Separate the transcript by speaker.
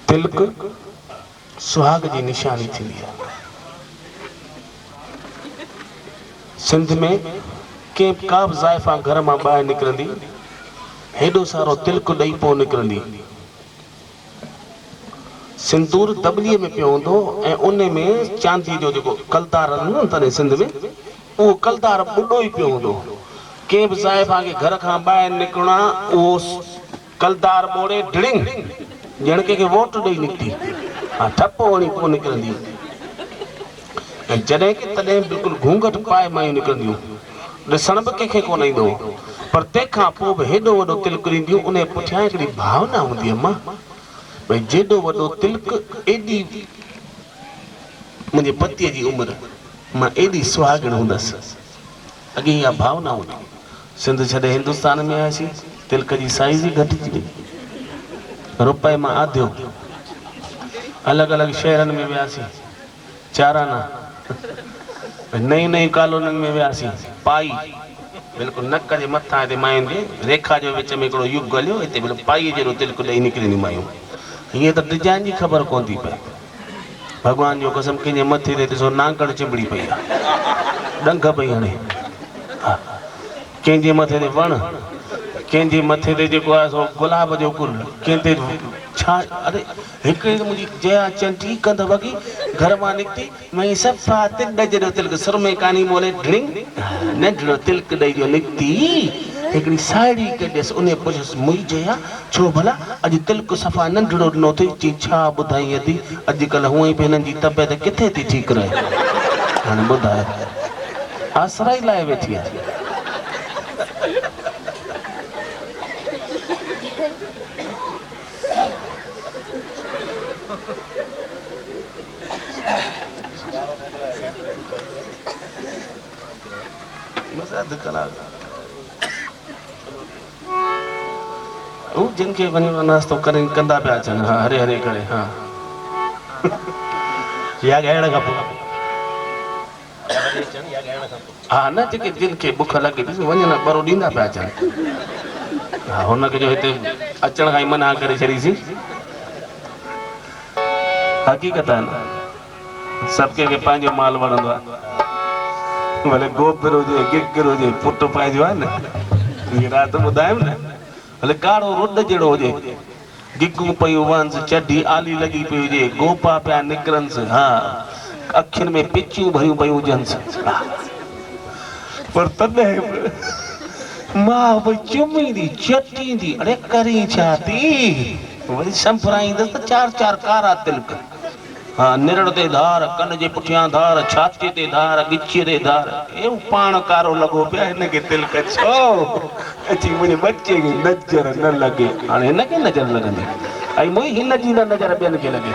Speaker 1: تلڪ سهاڳ جي نشاني ٿيندي آهي. سنڌ ۾ ڪنهن به ڪا به زائفان گهر مان ٻاهر نڪرندي، هيڏو سارو تلڪ ڏئي پوء نڪرندي. سندور دٻليء ۾ پيو هوندو ۽ ان ۾ چانديء جو جيڪو ڪلدار رهندو هو نه تڏهن سنڌ ۾ اهو ڪلدار ٻڏو ئي پيو هوندو هو. ڪنهن به زائفان کي گهر کان ٻاهر نڪرڻو آ اهو ڪلدار ٻوڙي ڊڙنگ ڄڻ ڪنهن کي ووٽ ڏئي نڪتي ها ٺپو هڻي پوء نڪرندي ۽ جڏهن ڪي تڏهن بلڪل گهونگهٽ پائي مايون نڪرنديون ڏسڻ به ڪنهن کي ڪونه ايندو هو پر تنهن کان پوء به هيڏو وڏو تلڪ ڏينديون انهي پٺيان هڪڙي ڀاونا هوندي اما ڀئي جيڏو وڏو تلڪ ايڏي منهنجي پتيء جي عمر مان ايڏي سهاڳڻ هوندس. اڳي اها ڀاونا هوندي هئي. سنڌ ڇڏي هندستان ۾ آياسين، تلڪ جي سائيز ئي گهٽجي وئي. روپئي مان آڌيو. الڳ الڳ شهرن ۾ وياسين، چارانا. نيون نيون ڪالونين ۾ وياسين، پائي. بلڪل نڪ جي مٿان هتي ماين جي ريکا جو وچ ۾ هڪڙو يگ هليو، هتي بلڪل پائيء جيڏو تلڪ ڏئي نڪرنديون مايون. هينئر ته ڊزائين جي خبر ڪونه ٿي پئي. ڀڳوان جو قسم ڪنهن جي مٿي تي ڏسو نانگڻ چنبڙي پئي آ ڏنگهه پئي هڻي ها ڪنهن جي مٿي تي وڻ ڪنهن جي مٿي تي جيڪو آهي سو گلاب جو گل ڪنهن تي ڇا اري هڪڙي ته منهنجي جيا چنٽي ڪنڌ وڳي گهر مان نڪتي مئي صفا تڏ جيڏو تلڪ سرمي ڪاني مولي ڊڙنگ ننڍڙو تلڪ ڏئي جو نڪتي هڪڙي ساهيڙي ڪڍيس انهي پڇيس مئي جيا ڇو ڀلا اڄ تلڪ صفا ننڍڙو ڏنو اٿئي؟ چي ڇا ٻڌائين ادي، اڄڪلهه هونئن به هنن جي طبيعت ڪٿي ٿي ٺيڪ رهي. هاڻي ٻڌاء. آسرا ئي لائي ويٺي آهي. بس اڌ ڪلاڪ. هو جن کي وڃڻو آ ناشتو ڪرين ڪندا پيا اچن ها هري هري ڪري ها.
Speaker 2: يا ڳائڻ کان پوء. يا وري اچن يا ڳائڻ کان پوء.
Speaker 1: ها نه جيڪي جن کي بک لڳي ٿي سي وڃن ٻرو ڏيندا پيا اچن ها هن کي جو هتي اچڻ کان ئي منع ڪري ڇڏيسين حقيقت آهي نه. سڀ ڪنهن کي پنهنجو مال وڻندو آهي. ڀلي گوبر هجي، گگر هجي، پٽ پنهنجو آهي نه. جيئن رات ٻڌايم نه، ڀلي ڳاڙهو رڏ جهڙو هجي، گگون پيون وهنس، چڍي آلي لڳي پئي هجي، گوپا پيا نڪرنس، ها، اکين ۾ پچيون ڀريون پيون هجنس، ها، پر تڏهن به ماء پئي چميندي، چٽيندي، اڙي ڪرين ڇا ٿي؟ وري سنڀرائيندس ته چار چار ڪارا تلڪ. ها نرڙ تي ڌار، ڪن جي پٺيان ڌار، ڇاتيء تي ڌار، ڳچيء تي ڌار. هي پاڻ ڪارو لڳو پيو آهي، هن کي تلڪ ڇو؟ اچي منهنجي ٻچي کي نظر نه لڳي. هاڻي هن کي نظر لڳندي ۽ منهنجي هن جي نه نظر ٻين کي لڳي.